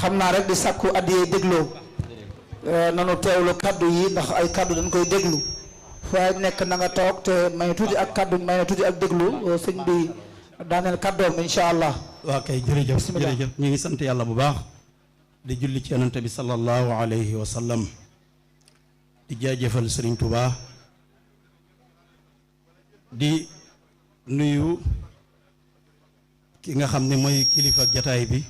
xam naa rek di sàkku addiyee dégloo nanu teewlu kaddu yi ndax ay kaddu dañ koy déglu waaye nekk na nga toog te may tuuti ak kaddu may na tuuti ak déglu sëñ bi daaneel kaddoom incha allah. waa kay jërëjëf jërëjëf ñu ngi sant yàlla bu baax di julli ci yonante bi sallallahu alayhi wa sallam di jaajëfal Serigne Touba di nuyu ki nga xam ne mooy kilifa jataay bi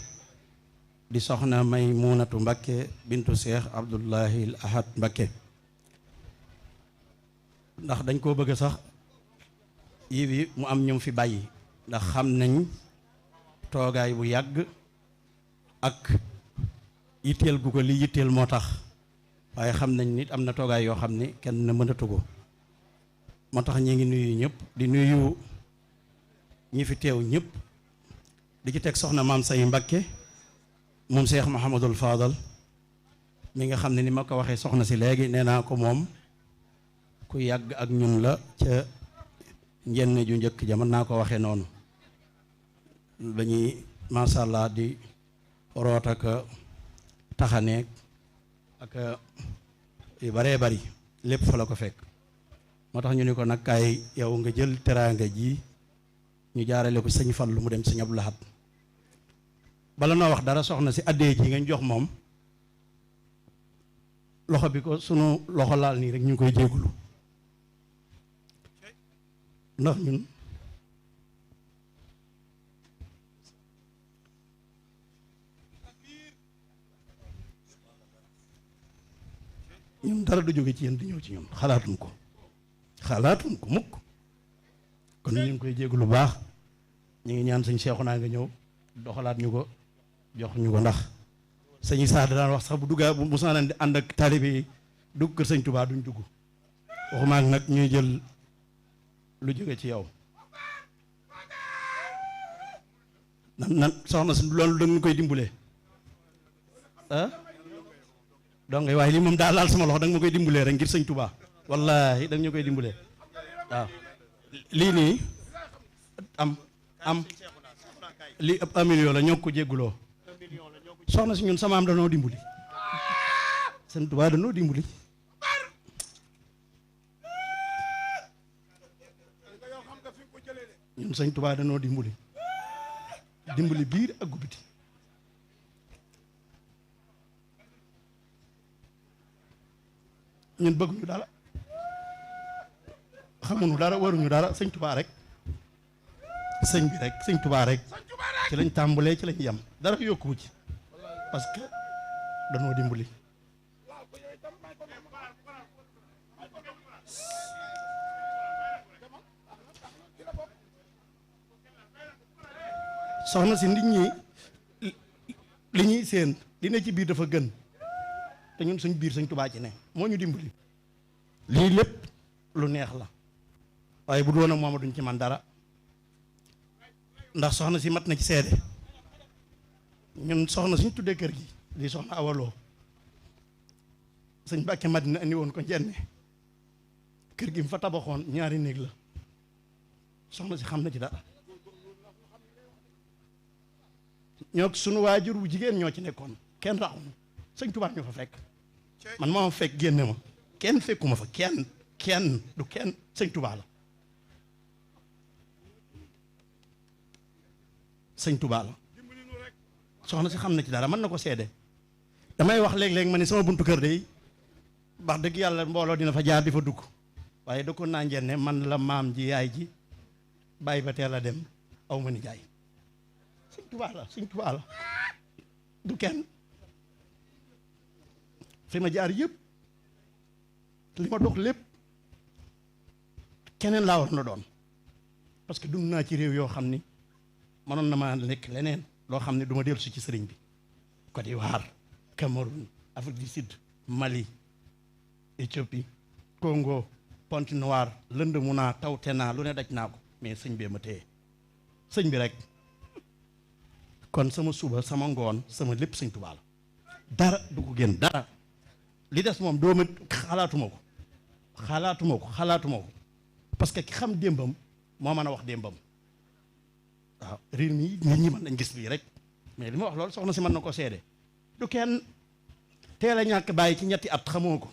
di soxna Maymunatu Mbakke bintu Cheikh Abdullahi Ahad Mbakke ndax dañ koo bëgg sax yi bi mu am ñum fi bàyyi ndax xam nañ toogaay bu yàgg ak yitteel gu ko li yitteel moo tax waaye xam nañ nit am na toogaay yoo xam ne kenn mënatu ko moo tax ñi ngi nuyu ñëpp di nuyu ñi fi teew ñëpp di ci teg soxna maam say Mbakke moom Cheikh Mahamadul Fadal mi nga xam ne ni ma ko waxee soxna si léegi nee naa ko moom ku yàgg ak ñun la ca njenn ju njëkk ja mën naa ko waxee noonu ba ñuy masha Allah di root ak taxaneeg ak yu baree bari lépp fa la ko fekk moo tax ñu ne ko nag kaay yow nga jël teraanga ji ñu jaarale ko sëñ Fallu mu dem sëñ Abdou Lahad bala noo wax dara soxna si addee ji ngañ jox moom loxo bi ko sunu loxo laal nii rek ñu ngi koy jéggulu ndax ñun dara du jóge ci yéen di ñëw ci ñun xalaatuñ ko mukk kon ñu ngi koy jéggu lu baax ñu ngi ñaan sëñ Seexuna nga ñëw doxalaat ñu ko jox ñu ko ndax sëñ Issa daan wax sax bu duggaa bu musaa leen di ànd ak taalibe yi dugg kër sëñ Tuubaa duñ dugg waxuma ak nag ñuy jël lu jóge ci yow nan soxna si loolu da nga koy dimbulee ah donc waaye lii moom daa laal sama loxo da nga ma koy dimbulee rek ngir sëñ Tuubaa wallaahi da nga ñu koy dimbulee waaw lii nii am lii ëpp 1 million la ñoo ko jégguloo soxna si ñun sama am danoo dimbuli sëñ Tuubaa danoo dimbuli ñun sëñ Tuubaa danoo dimbuli biir ak gubbiti ñun bëgguñu dara xamuñu dara waruñu dara sëñ Tuubaa rek sëñ bi rek sëñ Tuubaa rek ci lañ tàmbalee ci lañ yem dara yokkuwu ci parce que danoo dimbali soxna si nit ñi li ñuy seen li ne ci biir dafa gën te ñun suñ biir sëñ Tuubaa ci ne moo ñu dimbali lii lépp lu neex la waaye bu doon ak moom duñ ci man dara ndax soxna si mat na ci seede ñun soxna suñ tuddee kër gi lii soxna awaloo sëñ Mbàkke Madina andi woon ko njenne kër gi mu fa tabaxoon 2 néeg la soxna si xam na ci dara ñoo sunu waajur wu jigéen ñoo ci nekkoon kenn raxuñu sëñ Tuubaa ñu fa fekk man maa fekk génne ma kenn fekkuma fa kenn du kenn sëñ Tuubaa la sëñ Tuubaa la soxna si xam na ci dara mën na ko seede damay wax léeg-léeg ma ne sama buntu kër day wax dëgg yàlla mbooloo dina fa jaar di fa dugg waaye da ko naa njenne man la maam ji yaay ji bàyyi ba teel a dem aw ma ni jaay sëñ Tuubaa la du kenn fi ma jaar yëpp li ma dox lépp keneen laa war na doon parce que dund naa ci réew yoo xam ni mënoon na maa nekk leneen loo xam ne du ma dellu si ci sëriñ bi Côte d'Ivoire Cameroun Afrique du Sud Mali Éthiopie Congo Pointe Noire lënd mu naa tawte naa lu ne daj naa ko mais sëñ bee ma téye sëñ bi rek kon sama suba sama ngoon sama lépp sëñ Tuubaa la dara du ko génn dara li des moom dooma xalaatuma ko parce que ki xam démbam moo mën a wax démbam waaw réew mi nit ñi mën nañ gis bii rek mais li ma wax loolu soxna si mën na ko seede du kenn teel a ñàkk bàyyi ci ñetti at xamoo ko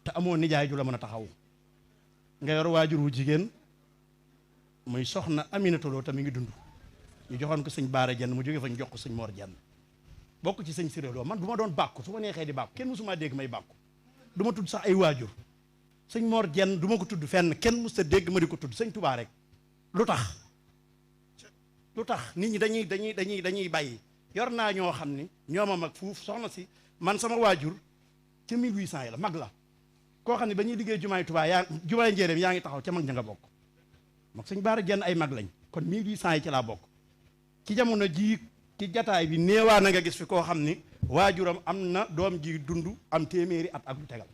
te amoo nijaay ju la mën a taxaw nga yor waajur wu jigéen muy soxna Aminata Lo tamit ngi dund ñu joxoon ko sëñ Baara Jenn mu jóge fa ñu jox ko sëñ Mor Jenn bokk ci sëñ Siré Lo man du ma doon bàkku su ma neexee di bàkku kenn mësumaa dégg may bàkku du ma tudd sax ay waajur sëñ Mor Jenn du ma ko tudd fenn kenn mës ta dégg ma di ko tudd sëñ Tubaa rek lu tax nit ñi dañuy bàyyi yor naa ñoo xam ni ñoo ma mag fuuf soxna si man sama waajur ca 1800 yi la mag la koo xam ne ba ñuy liggéey jumaay Tubaa jumaay njéeréem yaa ngi taxaw ca mag ña nga bokk mag sëñ Baara Jenn ay mag lañ kon 1800 yi ci laa bokk ci jamono jii ci jataay bi néewaa na nga gis fi koo xam ni waajuram am na doom ji dund am téeméeri at ak lu tegal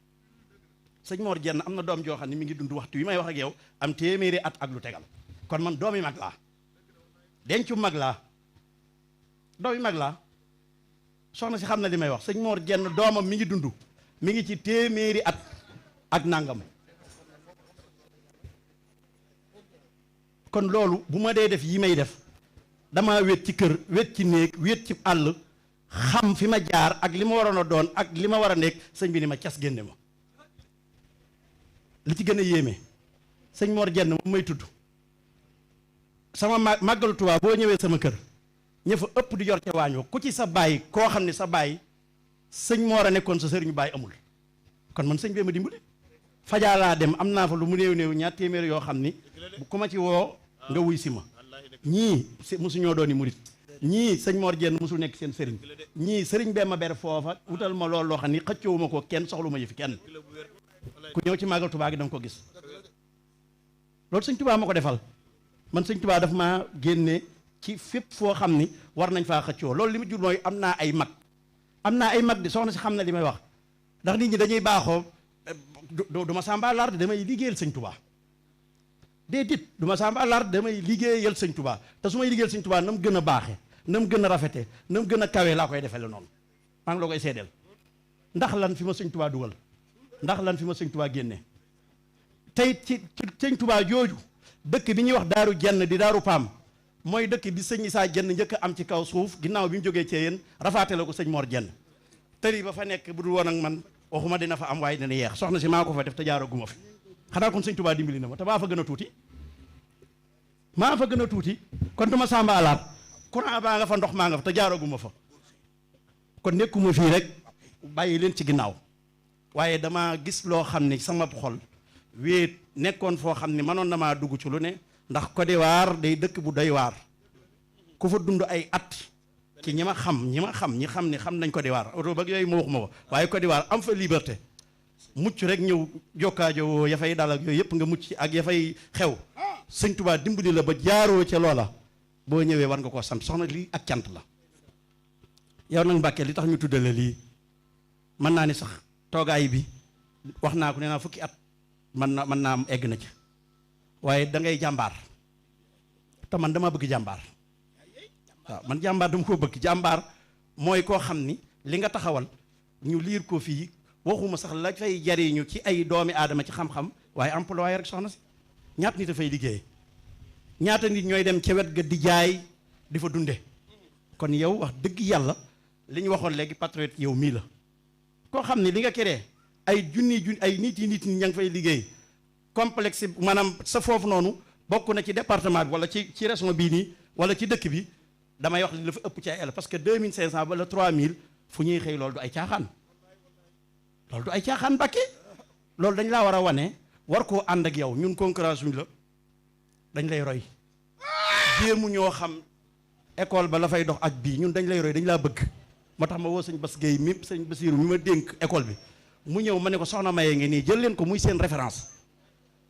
sëñ Mor Jenn am na doom joo xam ne mi ngi dund waxtu wi may wax ak yow am téeméeri at ak lu tegal kon man doomi mag laa dencu mag laa doomi mag laa soxna si xam na li may wax sëñ Mor Jenn doomam mi ngi dund mi ngi ci téeméeri at ak nangam kon loolu bu ma dee def yi may def dama wét ci kër wét ci néeg wét ci àll xam fi ma jaar ak li ma waroon a doon ak li ma war a nekk sëñ bi ni ma cas génne ma li ci gën a yéeme sëñ Mor Jenn moom may tudd sama màggalu Tuubaa boo ñëwee sama kër ña fa ëpp di yor ca waañ wa ku ci sa baay koo xam ne sa baay sëñ Mor a nekkoon sa sëriñu baay amul kon man sëñ bee ma dimbali fajaa laa dem am naa fa lu mu néew ñaar téeméer yoo xam ni ku ma ci woo nga wuy si ma ñii mosuñoo dooni murit ñii sëñ Mor Jenn mosul nekk seen sëriñ ñii sëriñ bee ma ber foofa wutal ma loolu loo xam ni xëccoowuma ko kenn soxlu ma yëfi kenn ku ñëw ci màggal Tuubaa gi da nga ko gis loolu sëñ Tuubaa ma ko defal man sëñ Tuubaa daf maa génne ci fépp foo xam ni war nañ faa xëccoo loolu li mu jur mooy am naa ay mag di soxna si xam na li may wax ndax nit ñi dañuy baaxoo du ma sàmba lar damay liggéeyal sëñ Tuubaa déedéet du ma sàmba lar damay liggéeyal sëñ Tuubaa te su may liggéeyal sëñ Tuubaa na mu gën a baaxe na mu gën a rafete na mu gën a kawe laa koy defee la noonu maa ngi la koy seedeel ndax lan fi ma sëñ Tuubaa dugal ndax lan fi ma sëñ Tuubaa génne tey ci sëñ Tuubaa jooju dëkk bi ñuy wax daaru jenn di daaru paam mooy dëkk bi sëñ Isaa Jenn njëkk am ci kaw suuf ginnaaw bi mu jógee ci yéen rafaate la ko sëñ Mor Jenn tëri ba fa nekk bu dul woon ak man waxuma dina fa am waaye dina yeex soxna si maa ko fa def te jaaraguma fi xanaa kon sëñ Tuubaa dimbali na ma te maa fa gën a tuuti kon duma sàmba alaat courant baa nga fa ndox maa nga fa te jaaraguma fa kon nekkuma fii rek bàyyi leen ci ginnaaw waaye dama gis loo xam ne sama xol wéet nekkoon foo xam ne mënoon na maa dugg ci lu ne ndax Côte d'Ivoire day dëkk bu doy waar ku fa dund ay at ci ñi xam ni xam nañ Côte d'Ivoire oto ba yooyu ma waxuma ko waaye Côte d'Ivoire am fa liberté mucc rek ñëw jokkaajo ya fay dal ak yooyu yëpp nga mucc ak ya fay xew sëñ Tuubaa dimbali la ba jaaroo ca loola boo ñëwee war nga koo sant soxna lii ak cant la yow nag Mbàkke li tax ñu tuddale lii mën naa ni sax toogaay bi wax naa ko nee naa fukki at mën naa am egg na ci waaye da ngay jàmbaar te man dama bëgg jàmbaar waaw man jàmbaar dama ko bëgg jàmbaar mooy koo xam ni li nga taxawal ñu liir ko fii waxuma sax la fay jariñu ci ay doomi aadama ci xam-xam waaye employé rek soxna si ñaata nit a fay liggéey ñaata nit ñooy dem ca wet ga di jaay di fa dunde kon yow wax dëgg yàlla li ñu waxoon léegi patriote yow mii la koo xam ne li nga créé ay junni ay nit ñi ña ngi fay liggéey complexe maanaam sa foofu noonu bokk na ci département bi wala ci région bii nii wala ci dëkk bi damay wax li dafa ëpp ci ay el parce que 2500 ba la 3000 fu ñuy xëy loolu du ay caaxaan Mbàkke loolu dañ laa war a wane war koo ànd ak yow ñun concurrence wuñ la dañ lay roy jéemu ñoo xam école ba la fay dox ak bii ñun dañ lay roy dañ laa bëgg moo tax ma woo sëñ Bass Gueye mi sëñ Basiiru mi ma dénk école bi mu ñëw ma ne ko soxna Maye ngi nii jël leen ko muy seen référence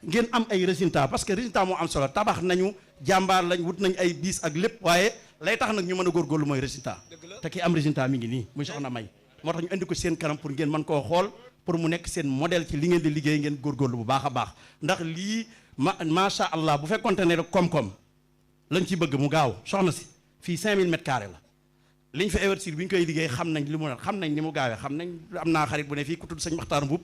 ngeen am ay résultats parce que résultat moo am solo tabax nañu jàmbaar lañ wut nañ ay biis ak lépp waaye lay tax nag ñu mën a góorgóorlu mooy résultat te ki am résultat mi ngi nii muy soxna May moo tax ñu indi ko seen kanam pour ngeen mën koo xool pour mu nekk seen modèle ci li ngeen di liggéey ngeen góorgóorlu bu baax a baax ndax lii macha allah bu fekkonte ne rek koom-koom lañ ci bëgg mu gaaw soxna si fii 5000 mètres carrés la liñ fa investir bi ñu koy liggéey xam nañ li mu xam nañ ni mu gaawee xam nañ am naa xarit bu ne fii ku tudd sëñ Maxtaar Mbuub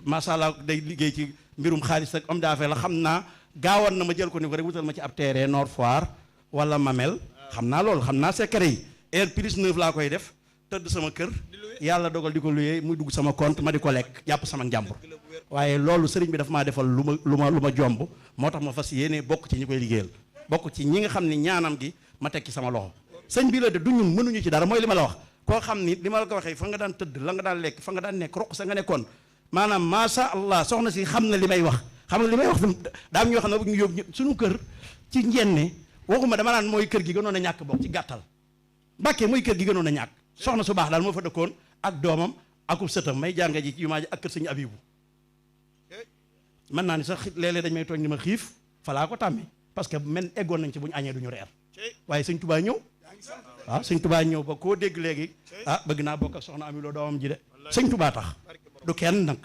macha allah day liggéey ci mbirum xaalis ak homme d'affaires la xam naa gaawoon na ma jël ko ni ko rek wutal ma ci ab terrain Nord Foire wala Mamel xam naa loolu xam naa secret yi heure plus 9 laa koy def tëdd sama kër yàlla dogal di ko luyee muy dugg sama compte ma di ko lekk jàpp sama njàmbur waaye loolu sëriñ bi dafa maa defal lu ma jomb moo tax ma fas yéene bokk ci ñi koy liggéeyal bokk ci ñi nga xam ne ñaanam gi ma teg ci sama loxo sëñ bi la de du ñun mënuñu ci dara mooy li ma la wax koo xam ni li ma la ko waxee fa nga daan tëdd la nga daan lekk fa nga daan nekk roq sa nga nekkoon maanaam macha allah soxna si xam na li may wax xam na li may wax daam ñoo xam ne bu ñu yóbbu suñu kër ci njenne waxuma dama naan mooy kër gi gënoon a ñàkk bokk ci gàttal Mbàkke mooy kër gi gënoon a ñàkk soxna su baax daal moo fa dëkkoon ak doomam akub sëtam may jàng ji ci jumaa ji ak kër sëñ Abibu mën naa ni sax léeg-léeg dañ may tooñ ni ma xiif falaa ko tàmmi parce que men eggoon nañ ci bu ñu añee duñu reer waaye sëñ Tubaa ñëw waaw sëñ Tubaa ñëw ba koo dégg léegi bëgg naa bokk ak soxna Ami Lo doomam ji de sëñ Tubaa tax du kenn nag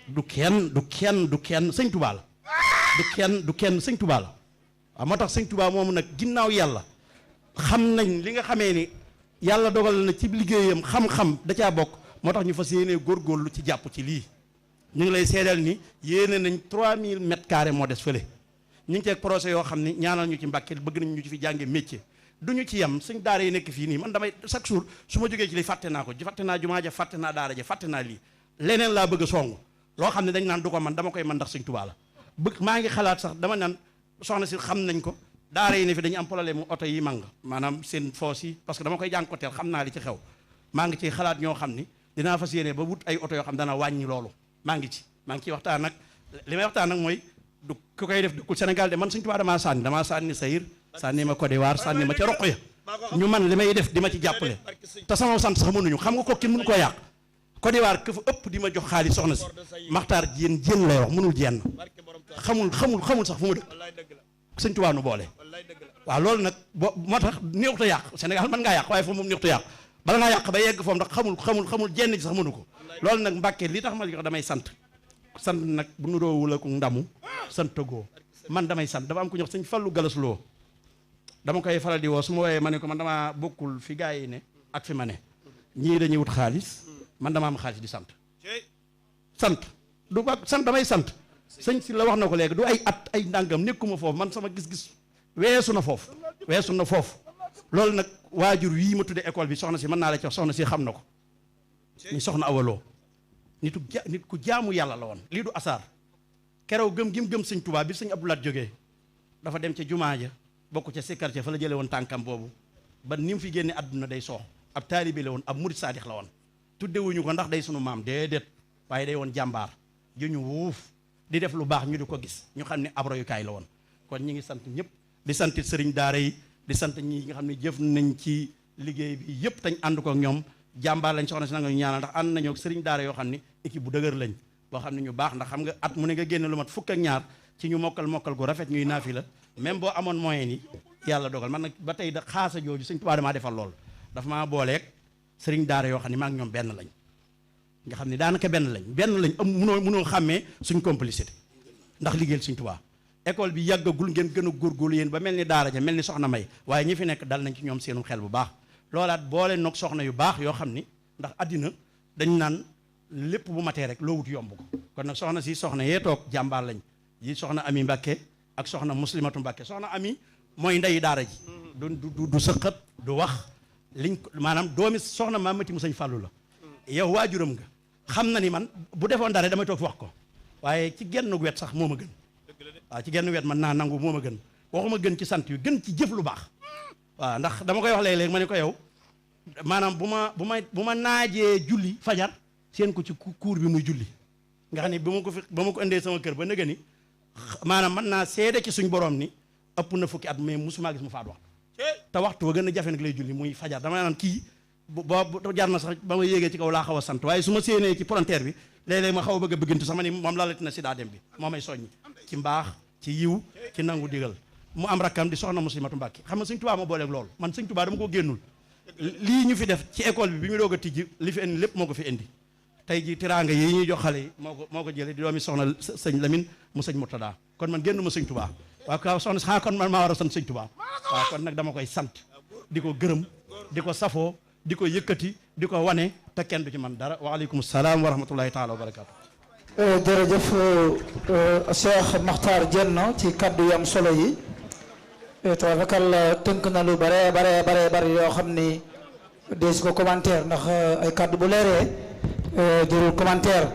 du kenn sëñ Tubaa la du kenn sëñ Tubaa la waaw moo tax sëñ Tubaa moomu nag ginnaaw yàlla xam nañ li nga xamee ni yàlla dogal na ci liggéeyam xam-xam da caa bokk moo tax ñu fas yéenee góorgóorlu ci jàpp ci lii ñu ngi lay seedeel ni yéene nañ 3000 mètres carrés moo des fële ñu ngi ceeg projet yoo xam ne ñaanal ñu ci Mbàkke bëgg nañ ñu ci fi jànge métier du ñu ci yem suñ daara yi nekk fii nii man damay chaque jour su ma jógee ci li fàtte naa ko fàtte naa jumaa ja fàtte naa daara ja fàtte naa lii leneen laa bëgg a song loo xam ne dañ naan du ko man dama koy man ndax sëñ Tuubaa la maa ngi xalaat sax dama naan soxna si xam nañ ko daara yi ne fi dañu am problème mu oto yi mang maanaam seen foos yi parce que dama koy jànkoteel xam naa li ci xew maa ngi ciy xalaat ñoo xam ni dinaa fas yéene ba wut ay oto yoo xam dana wàññi loolu maa ngi ciy waxtaan nag li may waxtaan nag mooy du ku koy def dëkkul Sénégal de man Sëñ Tuubaa damaa sànni Sayir sànni ma Côte d'Ivoire sànni ma ca roq ya ñu man li may def di ma ci jàppale te sama sant sax mënuñu xam nga ko kenn mënu koo yàq Côte d'Ivoire ka fa ëpp di ma jox xaalis soxna si maxtaar jén lay wax mënul jenn xamul sax fu ma dëkk Sëñ Tuubaa nu boole waaw loolu nag moo tax néexut a yàq Sénégal mën ngaa yàq waaye foofu moom néexut a yàq bala ngaa yàq ba yegg foofu ndax xamul jenn ci sax mënu ko loolu nag Mbàkke li tax ma jox damay sant nag bu nu roowul ak ndamu sant goo man damay sant dafa am ku ñox sëñ Fallu Galas Loo dama koy faral di woo su ma wooyee ma ne ko man damaa bokkul fi gaa yi ne ak fi ma ne ñii dañuy wut xaalis man dama am xaalis di sant du ba sant damay sant sëñ si la wax na ko léegi du ay at ay ndàngam nekkuma foofu man sama gis-gis weesu na foofu loolu nag waajur yii ma tuddee école bi soxna si mën naa la ci wax soxna si xam na ko ni soxna awaloo nit ku jaamu yàlla la woon lii du asaar keroog gëm sëñ Tuubaa bi sëñ Abdoulaat jógee dafa dem ca jumaa ja bokk ca sikkar ca fa la jële woon tànkam boobu ba ni mu fi génne àdduna day soox ab taalibe la woon ab murid saadix la woon tuddewuñu ko ndax day sunu maam déedéet waaye day woon jàmbaar ju ñu wuuf di def lu baax ñu di ko gis ñu xam ne ab royukaay la woon kon ñi ngi sant ñëpp di sant sëriñ daara yi di sant ñi nga xam ne jëf nañ ci liggéey bi yëpp tañ ànd ko ak ñoom jàmbaar lañ soxna si nanga ñu ñaanal ndax ànd nañoo sëriñ daara yoo xam ne équipe bu dëgër lañ boo xam ne ñu baax ndax xam nga at mu ne nga génne lu mat fukk ak ñaar ci ñu mokkal gu rafet ñuy naafi la même boo amoon moyen yi yàlla dogal man nag ba tey da xaasa jooju sëñ Tuubaa damaa defal lool dafa maa booleeg sëriñ daara yoo xam ne maa ngi ñoom benn lañ nga xam ne daanaka benn lañ am munoo xàmmee suñ complicité ndax liggéeyal sëñ Tuubaa école bi yàggagul ngeen gën a góorgóorlu yéen ba mel ni daara ja mel ni soxna may waaye ñi fi nekk dal nañ ci ñoom seenum xel bu baax loolaat boole nog soxna yu baax yoo xam ni ndax àddina dañ naan lépp bu matee rek loo wut yomb ko kon nag soxna si soxna yee toog jàmbaar lañ yi soxna Ami Mbàkke ak soxna Muslimatu Mbàkke soxna Ami mooy ndeyi daara ji du sëqat du wax liñ maanaam doomi soxna Mamati mu sëñ Fàllu la yow waajuram nga xam na ni man bu defoon dara damay toog fi wax ko waaye ci genn wet sax moo ma gën waaw ci genn wet man naa nangu moo ma gën waxuma gën ci sant yu gën ci jëf lu baax waaw ndax dama koy wax léeg-léeg ma ne ko yow maanaam bu ma naajee julli fajar seen ko ci cour bi muy julli nga xam ne ba ma ko indee sama kër ba nëga ni maanaam mën naa seede ci suñ borom ni ëpp na fukki at mais musuma gis mu faat waxtu te waxtu ba gën a jafe nag lay julli muy fajar dama naan kii boo jar na sax ba ma yéegee ci kaw laa xaw a sant waaye su ma séenee ci frontière bi léeg-léeg ma xaw a bëgg a bëggantu sama ni moom lalati na si daa dem bi moo may soññi ci mbaax ci yiw ci nangu digal mu am rakkam di soxna Muslimatu Mbàkke xam nga sëñ Tuubaa ma booleeg loolu man sëñ Tuubaa dama ko génnul lii ñu fi def ci école bi mu doog a tijji li fi indi lépp moo ko fi indi tey ji tiraanga yi ñuy jox xale yi moo ko jële di doomi soxna sëñ Lamine mu sëñ Murtada kon man génn ma sëñ Tuubaa waaw kaw soxna xanaa kon man maa war a sant sëñ Tuubaa waaw kon nag dama koy sant di ko gërëm di ko safoo di ko yëkkati di ko wane te kenn du ci man dara waaleykum salaam wa rahmatullahi taala wa barakaatu jërëjëf Cheikh Makhtar Diène ci kaddu yu am solo yi tabarakalla tënk na lu bare yoo xam ni dees ko commentaire ndax ay kàddu bu leeree jërul commentaire